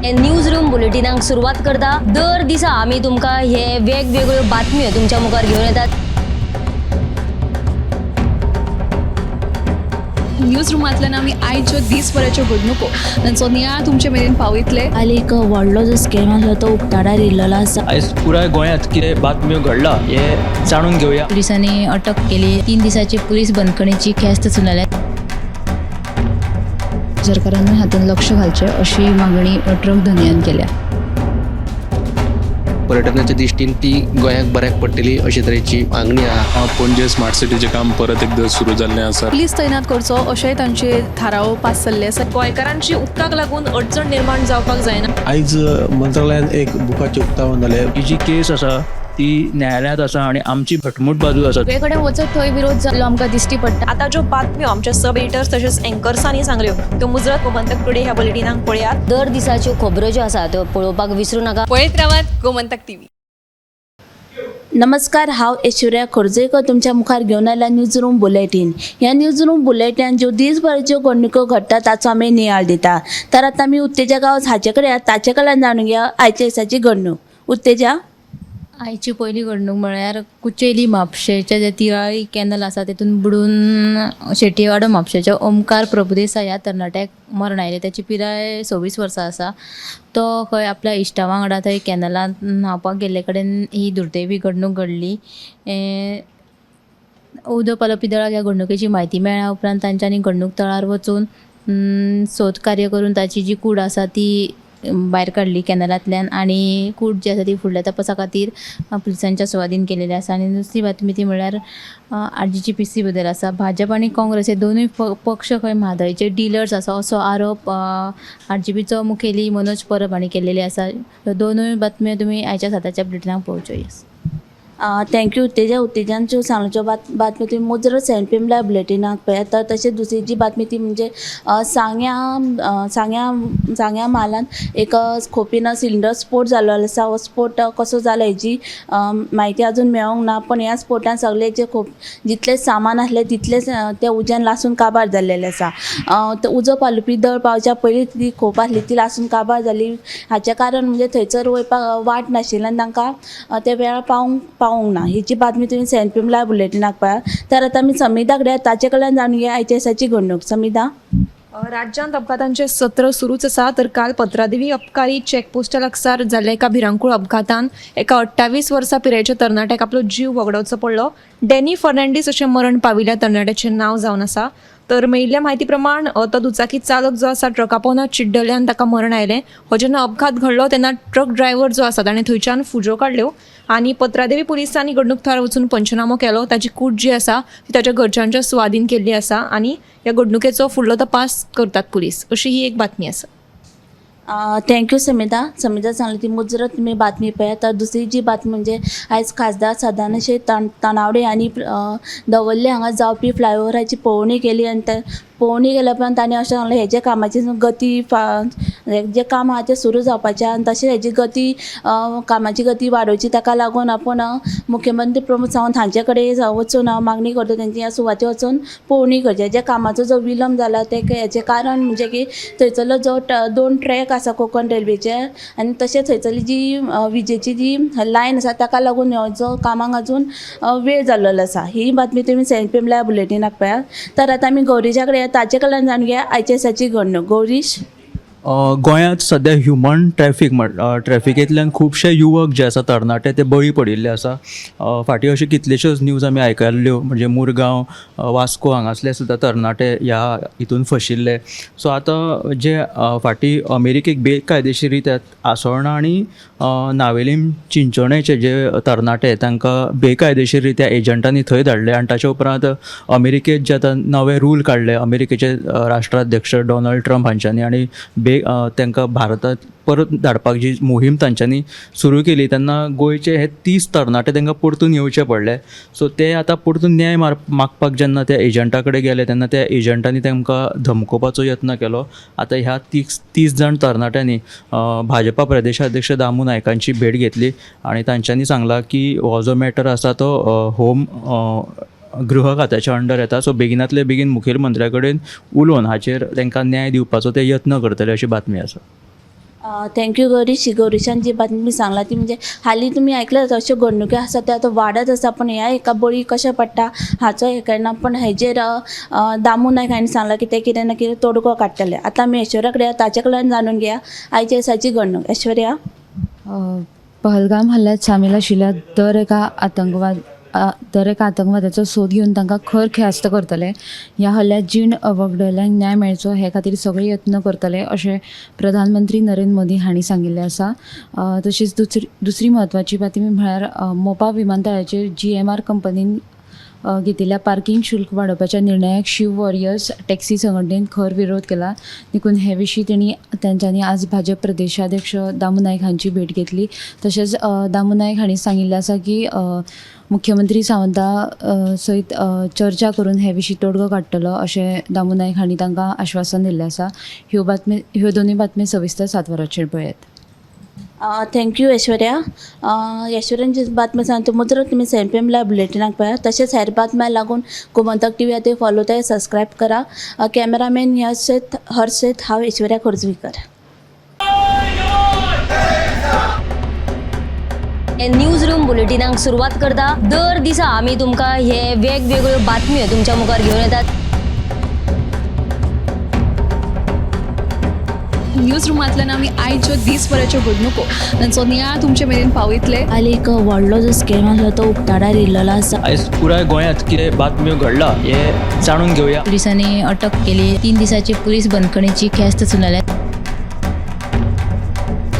News room बुलेटिनाक सुरवात करता. दर दिसा आमी तुमकां हे वेगवेगळ्यो बातम्यो तुमच्या मुखार घेवन येतात. न्यूज रुमांतल्यान आमी आयच्यो दीसभराच्यो घडणुको तांचो नियाळ तुमचे मेरेन पावयतले. काल एक व्हडलो जो स्कॅम आसलो तो उक्ताडार येयल्लो आसा. आयज पुराय गोंयांत कितें बातम्यो घडला हें जाणून घेवया. पुलिसांनी अटक केली. 3 दिसाची पुलीस बंदखणीची ख्यास्त सुनायल्या. सरकारान हातूंत लक्ष घालचें अशी मागणी ट्रक धनयान केल्या. पर्यटनाच्या दृश्टीन ती गोंयाक बऱ्याक पडटली अशे तरेची मागणी आहा. पणजे स्मार्ट सिटीचें काम परत एकदां सुरू जाल्लें आसा. पुलीस तैनात करचो अशेंय तांचे थाराव पास जाल्ले आसा. गोंयकारांची उदकाक लागून अडचण निर्माण जावपाक जायना. आयज मंत्रालयान एक बुकाचें उक्तावण जालें. ही जी केस आसा ती न्यायालयांत आसा आनी आमची घटमूट बाजू आसा. सगळे कडेन वचत थंय विरोध जाल्लो आमकां दिश्टी पडटा. आतां ज्यो बातम्यो आमच्या सब एडिटर्स तशेंच एंकर्सांनी सांगल्यो त्यो मुजरत गोमंतक टुडे ह्या बुलेटिनाक पळयात. दर दिसाच्यो खबरो ज्यो आसा त्यो पळोवपाक विसरूं नाका. पळयत रावात गोमंतक टीव्ही. नमस्कार, हांव ऐश्वर्या खोर्जेकर तुमच्या मुखार घेवन आयला न्यूज रूम बुलेटीन. ह्या न्यूज रूम बुलेटीन ज्यो दीसभराच्यो घडणुको घडटा ताचो आमी नियाळ दिता. तर आतां आमी उत्तेजा गांवस हाचे कडेन ताचे कडल्यान जाणून घेया आयच्या दिसाची घडणूक. उत्तेजा. आयची पयली घडणूक म्हळ्यार कुचेली म्हापशेचे जे तिराळी कॅनल आसा तेतून बुडून शेटीवाडो म्हापशेचो ओमकार प्रभुदेसाय ह्या तरणाट्याक मरण आयलें. ताची पिराय 26 वर्सां आसा. तो खंय आपल्या इश्टा वांगडा थंय कॅनलांत न्हांवपाक गेल्ले कडेन ही दुर्दैवी घडणूक घडली. उदक पालोवपी दळाक ह्या घडणुकेची म्हायती मेळ्ळ्या उपरांत तांच्यांनी घडणूक थळार वचून सोद कार्य करून ताची जी कूड आसा ती भायर काडली कॅनलांतल्यान आनी कूड जी आसा ती फुडल्या तपासा खातीर पुलिसांच्या सुवादीन केलेली आसा. आनी दुसरी बातमी ती म्हळ्यार आरजीपीसी बद्दल आसा. भाजप आनी काँग्रेस हे दोनूय पक्ष खंय म्हादयचे डिलर्स आसा असो आरोप आरजीपीचो मुखेली मनोज परब हांणी केल्लेले आसा. ह्यो दोनूय बातम्यो तुमी आयच्या साताच्या बुलेटिनाक पळोवच्यो. येस. Thank you Utteja. उत्तेजान ज्यो सांगल्यो ज्यो बातम्यो तुमी मुजरत सेवन पी एम लायव बुलेटिनाक पळयात. तर तशेंच दुसरी जी बातमी ती म्हणजे सांग्या सांग्या सांग्या म्हालांत एक खोपीन सिलिंडर स्फोट जाल्लो आसा. हो स्फोट कसो जालो हेजी म्हायती अजून मेळोंक ना, पण ह्या स्फोटान सगळे जे खोप जितलें सामान आसलें तितलेंच त्या उज्यान लासून काबार जाल्लेलें आसा. तो उजो पालोवपी दळ पावच्या पयलींच ती खोप आसली ती लासून काबार जाली. हाचें कारण म्हणजे थंयसर वयपाक वाट नाशिल्ल्यान तांकां त्या वेळार पावूंक ना. हेची बातमी तुमी सेवन पी एम लायव बुलेटिनाक पळयात. तर आतां आमी समिधा कडेन ताचे कडल्यान जाणून घेया आयच्या दिसाची घडणूक. समिधा. राज्यांत अपघातांचे सत्र सुरूच आसा. तर काल पत्रादेवी अबकारी चॅकपोस्टा लागसार जाल्ल्या एका भिरांकूळ अपघातान एका 28 वर्सां पिरायेच्या तरणाट्याक आपलो जीव वगडावचो पडलो. डॅनी फर्नांडीस अशें मरण पाविल्ल्या तरणाट्याचें नांव जावन आसा. तर मेळिल्ल्या म्हायती प्रमाण तो दुचाकी चालक जो आसा ट्रका पोंदा चिड्डल्यान ताका मरण आयलें. हो जेन्ना अपघात घडलो तेन्ना ट्रक ड्रायव्हर जो आसा ताणें थंयच्यान फुज्यो काडल्यो आनी पत्रादेवी पुलिसांनी घडणूक थळार वचून पंचनामो केलो. ताची कूड जी आसा ती ताच्या घरच्यांच्या सुवादीन केल्ली आसा आनी ह्या घडणुकेचो फुडलो तपास करतात पुलीस अशी ही एक बातमी आसा. Thank you Samita. Samita सांगली ती मुजरत तुमी बातमी पळयात. तर दुसरी जी बातमी म्हणजे आयज खासदार सदानंद शेट तानावडे हांणी दवर्ले हांगा जावपी फ्लायओवराची पळोवणी केली आनी ते पळोवणी केल्या उपरांत तांणी अशें सांगलें हेजे कामाची गती जें काम आहा तें सुरू जावपाचें आनी तशें हेजी गती कामाची गती वाडोवची. ताका लागून आपूण मुख्यमंत्री प्रमोद सावंत हांचे कडेन वचून मागणी करता तेंची ह्या सुवातेर वचून पळोवणी करची. हेज्या कामाचो जो विलंब जाला ते हेचें कारण म्हणजे की थंयसरलो जो 2 ट्रॅक आसा कोंकण रेल्वेचे आनी तशेंच थंयसरली जी विजेची जी लायन आसा ताका लागून हो जो कामाक अजून वेळ जाल्लो आसा. ही बातमी तुमी सेवन पी एम लायव बुलेटिनाक पळयात. तर आतां आमी गौरीशा कडेन ताचे कडल्यान जाणून घेया आयच्या दिसाची घडणूक. गौरीश. गोंयांत सद्या ह्युमन ट्रॅफीक ट्रॅफिकेंतल्यान खुबशे युवक जे आसा तरणाटे ते बळी पडिल्ले आसा. फाटीं अश्यो कितल्योश्योच न्यूज आमी आयकल्ल्यो म्हणजे मुरगांव, वास्को हांगासले सुद्दां तरणाटे ह्या हितून फशिल्ले. सो आतां जे फाटीं अमेरिकेक बेकायदेशीर रित्या आसोळणा आनी नावेलीम चिंचोणेचे जे तरणाटे तांकां बेकायदेशीर रित्या एजंटांनी थंय धाडले आनी ताचे उपरांत अमेरिकेत जे आतां नवे रूल काडले अमेरिकेचे राष्ट्राध्यक्ष डोनाल्ड ट्रम्प हांच्यांनी आनी तांकां भारतांत परत धाडपाक जी मोहीम तांच्यांनी सुरू केली तेन्ना गोंयचे हे 30 तरणाटे तांकां परतून येवचे पडले. सो ते आतां परतून न्याय मागपाक जेन्ना त्या एजंटा कडेन गेले तेन्ना त्या एजंटांनी तांकां धमकोवपाचो यत्न केलो. आतां ह्या 30 जाण तरणाट्यांनी भाजपा प्रदेशाध्यक्ष दामू नायकांची भेट घेतली आनी तांच्यांनी सांगलां की हो जो मॅटर आसा तो होम गृह खात्याच्या अंडर येता. सो बेगिनातले बेगीन मुखेलमंत्र्या कडेन उलोवन हाचेर तांकां न्याय दिवपाचो ते यत्न करतले अशी बातमी आसा. Thank you Gaurish. गौरीशान जी बातमी सांगला ती म्हणजे हालीं तुमी आयकलें जाता अश्यो घडणुक्यो आसा त्यो आतां वाडत आसा, पूण ह्या एका बळी कशें पडटा हाचो हें कळना. पूण हेजेर दामू नायक हांणी सांगलां की ते कितें ना कितें तोडगो काडटले. आतां आमी ऐश्वर्या कडेन ताचे कडल्यान जाणून घेया आयच्या दिसाची घडणूक. ऐश्वर्या. पहलगाम हल्ल्यात सामील आशिल्ल्या दर एका आतंकवाद्याचो सोद घेवन तांकां खर ख्यास्त करतले. ह्या हल्ल्यात जीण वगडयल्ल्यांक न्याय मेळचो हे खातीर सगळे यत्न करतले अशें प्रधानमंत्री नरेंद्र मोदी हांणी सांगिल्लें आसा. तशीच दुसरी म्हत्वाची बातमी म्हळ्यार मोपा विमानतळाचेर GMR कंपनीन घेतिल्ल्या पार्किंग शुल्क वाडोवपाच्या निर्णयाक शिव वॉरियर्स टॅक्सी संघटनेन खर विरोध केला. देखून हे विशीं तांच्यांनी आज भाजप प्रदेशाध्यक्ष दामू नायक हांची भेट घेतली. तशेंच दामू नायक हांणी सांगिल्लें आसा की मुख्यमंत्री सावंता सयत चर्चा करून हे विशीं तोडगो काडटलो अशें दामू नायक हांणी तांकां आश्वासन दिल्लें आसा. ह्यो दोनूय बातम्यो सविस्तर 7 वरांचेर पळयात. Thank you Aishwarya. ऐश्वर्यान जी बातमी सांगता मुजरत तुमी 7 PM live बुलेटिनाक पळयात. तशेंच हेर बातम्या लागून गोमंतक टीव्ही आतां फॉलो ते सबस्क्रायब करा. कॅमेरामॅन ह्या हर्षेत, हांव ऐश्वर्या खोर्जुवीकर. न्यूज रूम बुलेटिनाक सुरवात करता. दर दिसा आमी तुमकां हे वेगवेगळ्यो बातम्यो तुमच्या मुखार घेवन येतात. न्यूज रुमांतल्यान आमी आयच्यो दीसभराच्यो घडणुको तांचो नियाळ तुमचे मेरेन पावयतले. हालीं एक व्हडलो जो स्कॅम आसलो तो उक्ताडार येयल्लो आसा. आयज पुराय गोंयांत कितें बातम्यो घडला हें जाणून घेवया. पुलिसांनी अटक केली. 3 दिसाची पुलीस बंदखणीची ख्यास्त सुनायल्या.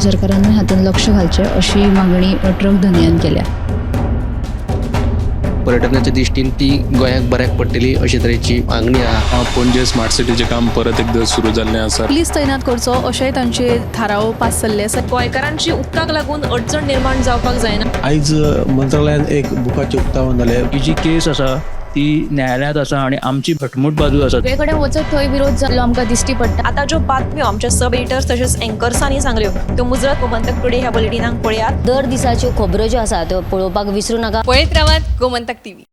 सरकारान हातूंत लक्ष घालचें अशी मागणी ट्रक धनयान केल्या. पर्यटनाच्या दृश्टीन ती गोंयाक बऱ्याक पडटली अशे तरेची मागणी आहा. पणजे स्मार्ट सिटीचें काम परत एकदां सुरू जाल्लें आसा. पुलीस तैनात करचो अशेंय तांचे थाराव पास जाल्ले आसा. गोंयकारांची उदकाक लागून अडचण निर्माण जावपाक जायना. आयज मंत्रालयान एक बुकाचें उक्तावण जालें. ही जी केस आसा ती न्यायालयांत आसा आनी आमची घटमूट बाजू आसा. सगळे कडेन वचत थंय विरोध जाल्लो आमकां दिश्टी पडटा. आतां ज्यो बातम्यो आमच्या सब एडिटर्स तशेंच एंकर्सांनी सांगल्यो त्यो मुजरत गोमंतक टुडे ह्या बुलेटिनाक पळयात. दर दिसाच्यो खबरो ज्यो आसा त्यो पळोवपाक विसरूं नाका. पळयत रावात गोमंतक टीव्ही.